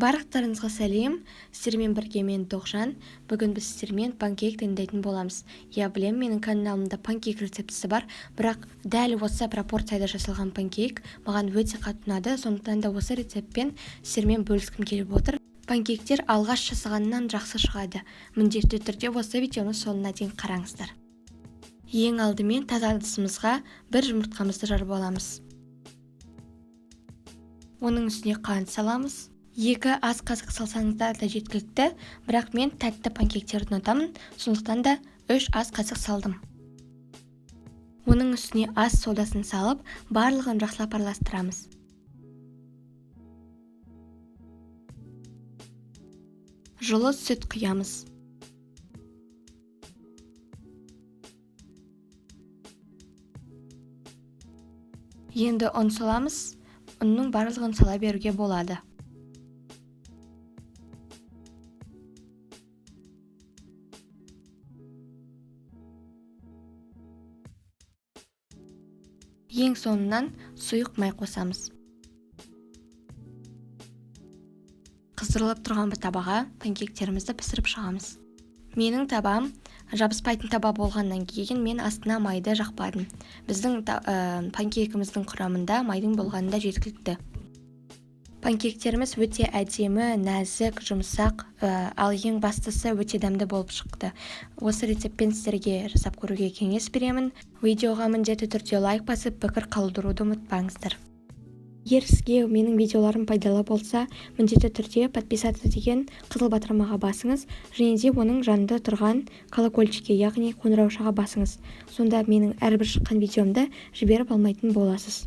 Барлықтарыңызға сәлем! Сіздермен бірге мен, Тоғжан. Бүгін біз сіздермен панкейк дайындайтын боламыз. Иә, білемін, менің каналымда панкейк рецептісі бар, бірақ дәл осы пропорцияда жасалған панкейк маған өте қатты ұнады, сондықтан да осы рецептпен сіздермен бөліскім келіп отыр. Панкейктер алғаш жасағаннан жақсы шығады. Міндетті түрде осы видеоны соңына дейін қараңыздар. Ең алдымен таза ыдысымызға бір жұмыртқамызды жарып аламыз. Оның үстіне қант саламыз. 2 ас қасық салсаңыздар да жеткілікті, бірақ мен тәтті панкейктерді ұнатамын, сондықтан да 3 ас қасық салдым. Оның үстіне ас содасын салып, барлығын жақсылап араластырамыз. Жылы сүт құямыз. Енді ұн саламыз. Ұнның барлығын сала беруге болады. Ең соңынан сұйық май қосамыз. Қыздырылып тұрған табаға панкейктерімізді пісіріп шығамыз. Менің табам жабыспайтын таба болғаннан кейін мен астына майды жақпадым. Біздің панкейкіміздің құрамында майдың болғаны да жеткілікті. Панкейктеріміз өте әдемі, нәзік, жұмсақ, ал ең бастысы өте дәмді болып шықты. Осы рецептпен сіздерге жасап көруге кеңес беремін. Видеоға міндетті түрде лайк басып, пікір қалдыруды ұмытпаңыздар. Егер сізге менің видеоларым пайдалы болса, міндетті түрде подписаться деген қызыл батырмаға басыңыз және де оның жанында тұрған колокольчикке, яғни қоңыраушаға басыңыз. Сонда менің әрбір шыққан видеомды жіберіп алмайтын боласыз.